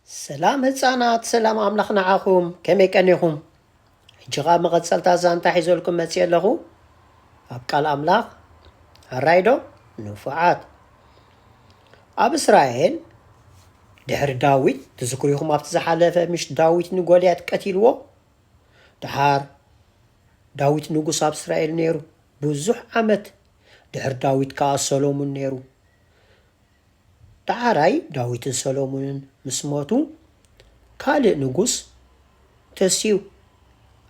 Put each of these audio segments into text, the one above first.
ሰላም ህፃናት፣ ሰላም ኣምላኽ ንዓኹም። ከመይ ቀኒኹም? ሕጂ ኸዓ መቐፀልታ ዛንታ ሒዘልኩም መፅየ ኣለኹ። ኣብ ቃል ኣምላኽ፣ ሕራይ ዶ? ንፉዓት። ኣብ እስራኤል፣ ድሕሪ ዳዊት፣ ትዝክሩ ኢኹም ኣብቲ ዝሓለፈ ምሽ ዳዊት ንጎልያድ ቀቲልዎ? ደሓር፣ ዳዊት ንጉስ ኣብ እስራኤል ነይሩ ብዙሕ ዓመት። ድሕሪ ዳዊት ከኣ ሰሎሙን ነይሩ። ደሓራይ ዳዊትን ሰሎሙንን ምስ ሞቱ፣ ካልእ ንጉስ ተስዩ፣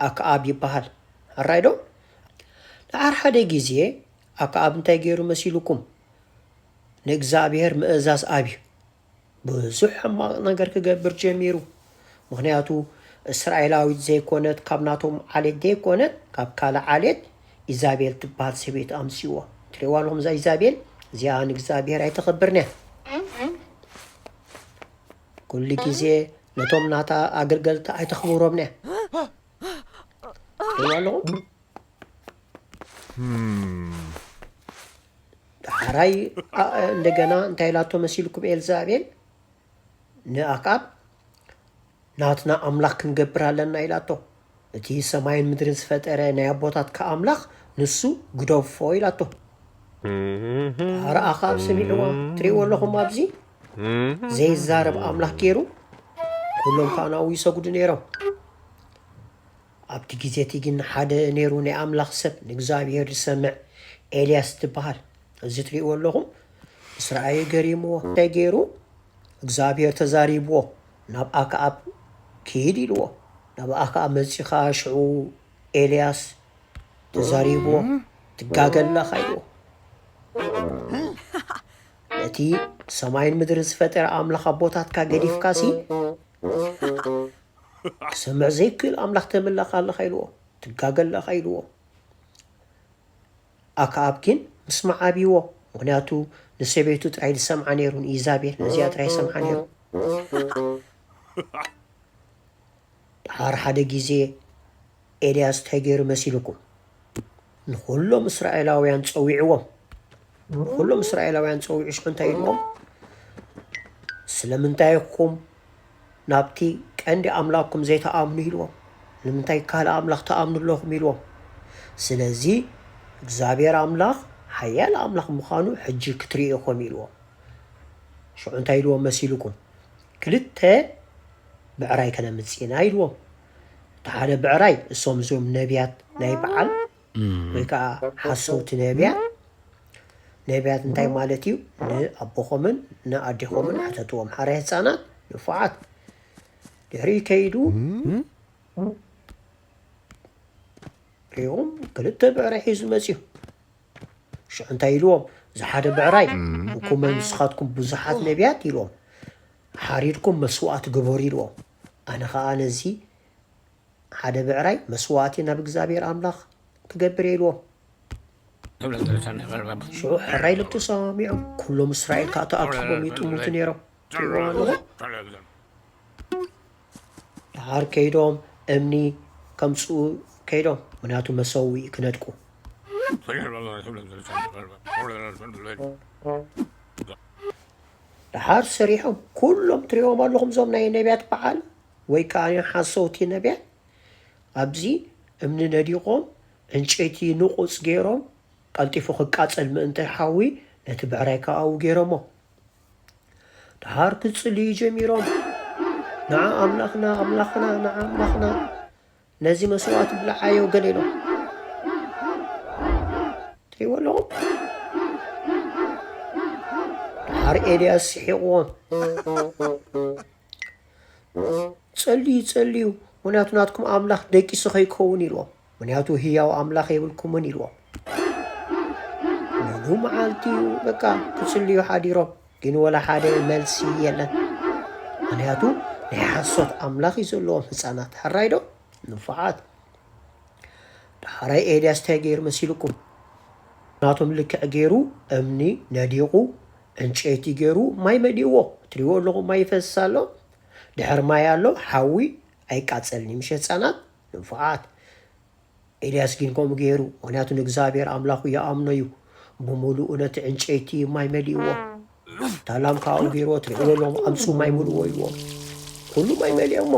ኣክኣብ ይበሃል። ሕራይ ዶ? ደሓር ሓደ ግዜ ኣክኣብ እንታይ ገይሩ መሲሉኩም? ንእግዚኣብሔር ምእዛዝ ኣብዩ። ብዙሕ ሕማቕ ነገር ክገብር ጀሚሩ። ምኽንያቱ እስራኤላዊት ዘይኮነት፣ ካብ ናቶም ዓሌት ዘይኮነት፣ ካብ ካልእ ዓሌት ኢዛቤል ትበሃል ሰበይቲ ኣምስይዎ። ትሪእዋ ኣለኹም እዛ ኢዛቤል? እዚኣ ንእግዚኣብሔር ኣይተኸብርን እያ። ኩሉ ግዜ ነቶም ናታ ኣገልገልቲ ኣይተኽብሮምን እያ። ትሪእዋ ኣለኹም? ዳሕራይ፣ ኣ-፣ እንደገና እንታይ ኢላቶ መሲልኩም ኤልዛቤል ንኣክኣብ? "ናትና ኣምላኽ ክንገብር ኣለና" ኢላቶ። "እቲ ሰማይን ምድርን ዝፈጠረ ናይ ኣቦታትካ ኣምላኽ ንሱ ግደፎ" ኢላቶ። ዳሕራ ኣክኣብ ሰሚዕዋ። ትሪእዎ ኣለኹም ኣብዚ ዘይዛረብ ኣምላኽ ገይሩ፣ ኩሎም ከኣ ናብኡ ይሰግዱ ነይሮም። ኣብቲ ግዜ እቲ ግን ሓደ ነይሩ ናይ ኣምላኽ ሰብ፣ ንእግዚኣብሔር ዝሰምዕ ኤልያስ ዝበሃል። እዚ ትሪእዎ ኣለኹም፣ ምስ ረኣየ ገሪምዎ። እንታይ ገይሩ? እግዚኣብሔር ተዛሪብዎ፣ "ናብ ኣክኣብ ኪድ" ኢልዎ። ናብ ኣክኣብ መጺኡ ኸኣ ሽዑ ኤልያስ ተዛሪብዎ፣ "ትጋገ ኣለኻ" ኢልዎ። ነቲ ሰማይን ምድርን ዝፈጠረ ኣምላኽ ኣቦታትካ ገዲፍካሲ፣ ክሰምዕ ዘይክእል ኣምላኽ ተምልኽ ኣለኻ ኢልዎ። "ትጋገ ኣለኻ" ኢልዎ። ኣክኣብ ግን ምስማዕ ኣብይዎ። ምኽንያቱ ንሰበይቱ ጥራይ ዝሰምዓ ነይሩ፣ ንኢዛቤል ነዚኣ ጥራይ ዝሰምዓ ነይሩ። ደሓር ሓደ ግዜ ኤልያስ እንታይ ገይሩ መሲልኩም? ንኹሎም እስራኤላውያን ጸዊዕዎም። ንኹሎም እስራኤላውያን ጸዊዑ ሽዑ እንታይ ኢልዎም? "ስለምንታይ ኢኹም ናብቲ ቀንዲ ኣምላኽኩም ዘይትኣምኑ?" ኢልዎም። "ንምንታይ ካልእ ኣምላኽ ትኣምኑ ኣለኹም?" ኢልዎም። "ስለዚ እግዚኣብሔር ኣምላኽ ሓያል ኣምላኽ ምዃኑ ሕጂ ክትርእዩ ኢኹም" ኢልዎም። ሽዑ እንታይ ኢልዎም መሲልኩም? "ክልተ ብዕራይ ከነምጽእ ኢና" ኢልዎም። እቲ ሓደ ብዕራይ እሶም እዞም ነቢያት ናይ በዓል ወይ ከዓ ሓሰውቲ ነቢያት፣ ነቢያት እንታይ ማለት እዩ? ንኣቦኹምን ንኣዴኹምን ሕተትዎም። ሓራይ ህፃናት ንፉዓት። ድሕሪ ከይዱ ሪኦም ክልተ ብዕራይ ሒዙ መፅዩ። ሽዑ እንታይ ኢልዎም? "ዝሓደ ብዕራይ፣ እኩመ ንስኻትኩም ብዙሓት ነቢያት" ኢልዎም፣ "ሓሪድኩም መስዋዕቲ ግበሩ" ኢልዎም። ኣነ ኸዓ ነዚ ሓደ ብዕራይ መስዋዕቲ ናብ እግዚኣብሔር ኣምላኽ ክገብር እየ ኢልዎም። ሽዑ ሕራይ ልብ ተሰማሚዖም፣ ኩሎም እስራኤል ከኣ ተኣኪቦም ይጥምቱ ነይሮም። ትሪእዎ ኣለኹም? ደሓር ከይዶም እምኒ ከምጽኡ ከይዶም፣ ምኽንያቱ መሰውኢ ክነድቁ። ደሓር ሰሪሖም፣ ኩሎም ትሪእዎም ኣለኹም፣ እዞም ናይ ነቢያት በዓል ወይ ከኣ ሓሰውቲ ነቢያት፣ ኣብዚ እምኒ ነዲቖም፣ ዕንጨይቲ ንቑጽ ገይሮም፣ ቀልጢፉ ክቃጸል ምእንቲ ሓዊ ነቲ ብዕራይ ከኣዊ ገይሮሞ። ደሓር ክጽልዩ ጀሚሮም። "ንዓ ኣምላኽና፣ ኣምላኽና፣ ንዓ ኣምላኽና፣ ነዚ መስዋእቲ ብልዓዮ" ገለ ኢሎም። ትሪእዎ ኣለኹም? ደሓር ኤልያስ ስሒቕዎም። "ጸልዩ፣ ጸልዩ፣ ምኽንያቱ ናትኩም ኣምላኽ ደቂሱ ከይከውን" ኢልዎም። "ምኽንያቱ ህያው ኣምላኽ የብልኩምን" ኢልዎም። ሙሉ መዓልቲ በቃ ክጽልዩ ሓዲሮም፣ ግን ወላ ሓደ መልሲ የለን። ምኽንያቱ ናይ ሓሶት ኣምላኽ እዩ ዘለዎም ህፃናት። ሕራይ ዶ? ንፉዓት። ዳሕራይ ኤልያስ እንታይ ገይሩ መሲልኩም? ናቶም ልክዕ ገይሩ እምኒ ነዲቑ፣ ዕንጨይቲ ገይሩ ማይ መሊእዎ። ትሪእዎ ኣለኹም፣ ማይ ይፈስስ ኣሎ። ድሕሪ ማይ ኣሎ ሓዊ፣ ኣይቃጸልን እዩ። ምሽ ህፃናት ንፉዓት። ኤልያስ ግን ከምኡ ገይሩ፣ ምኽንያቱ ንእግዚኣብሔር ኣምላኹ ይኣምኖ እዩ። ብምሉኡ ነቲ ዕንጨይቲ ማይ መሊእዎ። ታላም ካብኡ ገይርዎ፣ ትሪእዎ ኣለኹም፣ ኣምጽኡ ማይ ምልእዎ ኢልዎም። ኩሉ ማይ መሊኦሞ።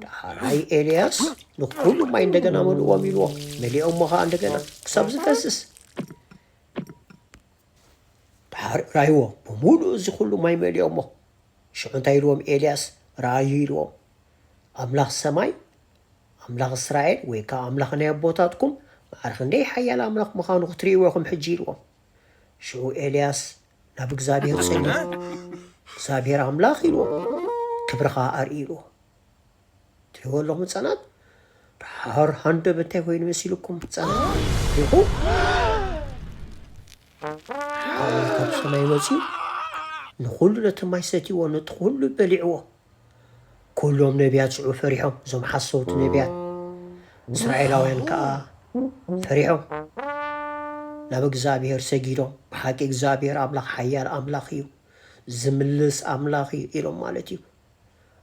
ዳሕራይ ኤልያስ ንኩሉ ማይ እንደገና መልእዎም ኢልዎ። መሊኦሞ ኸዓ እንደገና ክሳብ ዝፈስስ። ዳሕራይ ራእይዎ፣ ብምሉእ እዚ ኩሉ ማይ መሊኦሞ። ሽዑ እንታይ ኢልዎም ኤልያስ? ራእዩ ኢልዎም። ኣምላኽ ሰማይ፣ ኣምላኽ እስራኤል፣ ወይ ከዓ ኣምላኽ ናይ ኣቦታትኩም፣ ማዕረ ክንደይ ሓያል ኣምላኽ ምዃኑ ክትርእይዎ ኢኹም ሕጂ ኢልዎም። ሽዑ ኤልያስ ናብ እግዚኣብሔር ጸልዩ፣ እግዚኣብሔር ኣምላኽ ኢልዎ፣ ክብርኻ ኣርኢ ኢልዎ። ትሪእዎ ኣለኹም ህጻናት? ድሓር ሃንደበት እንታይ ኮይኑ መሲልኩም ህጻናት? ሪኹ? ሓው ካብ ሰማይ መጺኡ ንኹሉ ነቲ ማይ ሰትይዎ፣ ነቲ ኩሉ በሊዕዎ። ኩሎም ነቢያት ሽዑ ፈሪሖም፣ እዞም ሓሰውቲ ነቢያት። እስራኤላውያን ከኣ ፈሪሖም፣ ናብ እግዚኣብሔር ሰጊዶም። ብሓቂ እግዚኣብሔር ኣምላኽ ሓያል ኣምላኽ እዩ፣ ዝምልስ ኣምላኽ እዩ ኢሎም ማለት እዩ።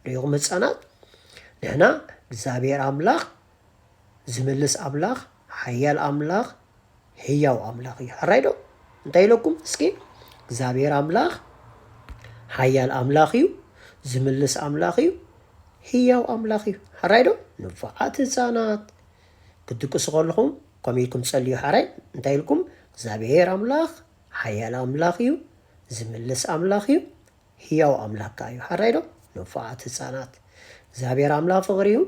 ርኢኹም ህጻናት? ንሕና እግዚኣብሔር ኣምላኽ ዝምልስ ኣምላኽ፣ ሓያል ኣምላኽ፣ ህያው ኣምላኽ እዩ። ሕራይ ዶ? እንታይ ኢለኩም እስኪ? እግዚኣብሔር ኣምላኽ ሓያል ኣምላኽ እዩ፣ ዝምልስ ኣምላኽ እዩ፣ ህያው ኣምላኽ እዩ። ሕራይ ዶ? ንፉዓት ህጻናት ክትድቅሱ ከለኹም ከምኡ ኢልኩም ጸልዩ። ሕራይ እንታይ ኢልኩም? እግዚኣብሔር ኣምላኽ ሓያል ኣምላኽ እዩ፣ ዝምልስ ኣምላኽ እዩ፣ ህያው ኣምላኽ ከኣ እዩ። ሕራይ ዶ? ንፉዓት ህጻናት። እግዚኣብሔር ኣምላኽ ፍቕሪ እዩ፣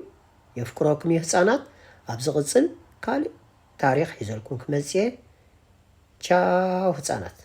የፍቅረኩም እዩ ህጻናት። ኣብ ዝቕጽል ካልእ ታሪኽ ሒዘልኩም ክመጽእ እየ። ቻው ህጻናት።